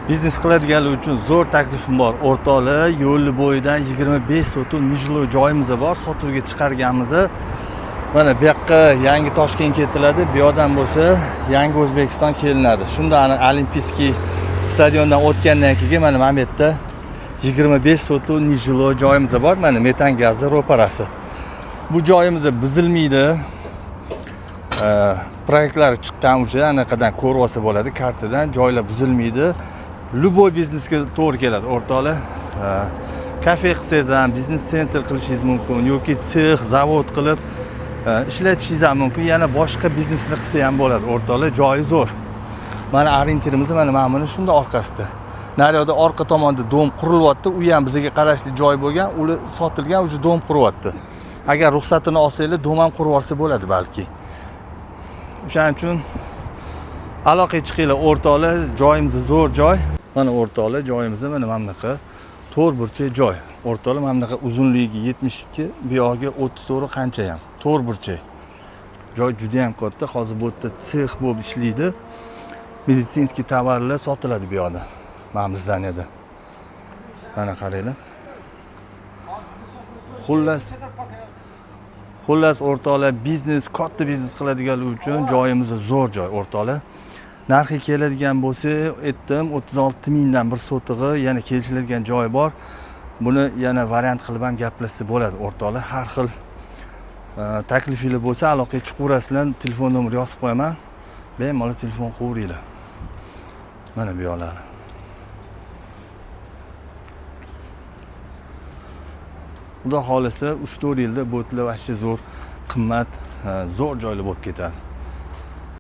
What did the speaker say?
Biznes qiladiganlar uchun zo'r taklifim bor. O'rtoqlar, yo'lni bo'yidan 25 sotix нежилой joyimiz bor, sotuvga chiqarganmiz. Mana bu yoqqa yangi Toshkent ketiladi, bu yoqdan bo'lsa yangi O'zbekiston kelinadi. Shunda ana Olimpiyskiy stadiondan o'tgandan keyin mana bu yerda 25 sotix нежилой joyimiz bor. Mana metan gazi ro'parasi. Bu joyimiz buzilmaydi. Proyektlari chiqqan уже anaqadan ko'rib olsa bo'ladi, kartadan joylar buzilmaydi. Любой biznesga to'g'ri keladi o'rtoqlar. Kafe qilsangiz ham, biznes центр qilishingiz mumkin yoki sex, zavod qilib ishlatishingiz ham mumkin. Yana boshqa biznesni qilsa ham bo'ladi o'rtoqlar, joyi zo'r. Mana orientirimiz mana buni shunda orqasida. Naryoqda orqa tomonda дом qurilyapti, u ham bizga qarashli joy bo'lgan, ular sotilgan, уже дом quryapti. Agar ruxsatini olsanglar, дом ham qurib olsa bo'ladi balki. O'shaning uchun aloqaga chiqinglar o'rtoqlar, joyimiz zo'r joy. Mana o'rtoqlar, joyimiz mana bunaqa to'rt burchak joy. O'rtoqlar, mana bunaqa uzunligi 72, bu yog'iga 34 qancha ham. To'rt burchak. Joy juda ham katta. Hozir bu yerda sex bo'lib ishlaydi. Медицинский tovarlar sotiladi bu yoqda. Mana bu здание da. Mana qaranglar. Xullas o'rtoqlar, biznes, katta biznes qiladiganlar uchun joyimiz zo'r joy o'rtoqlar. Narxi keladigan bo'lsa, aytdim, 36 mingdan bir sotig'i, yana kelishiladigan joyi bor. Buni yana variant qilib ham gaplashsa bo'ladi o'rtoqlar. Har xil taklifinglar bo'lsa, aloqaga chiqaverasizlar, telefon nomer yozib qo'yaman. Bemalol telefon qilaveringlar. Mana bu yoqlari. Xudo xohlasa 3-4 yilda bu yerlar вообще zo'r, qimmat, zo'r joylar bo'lib ketadi.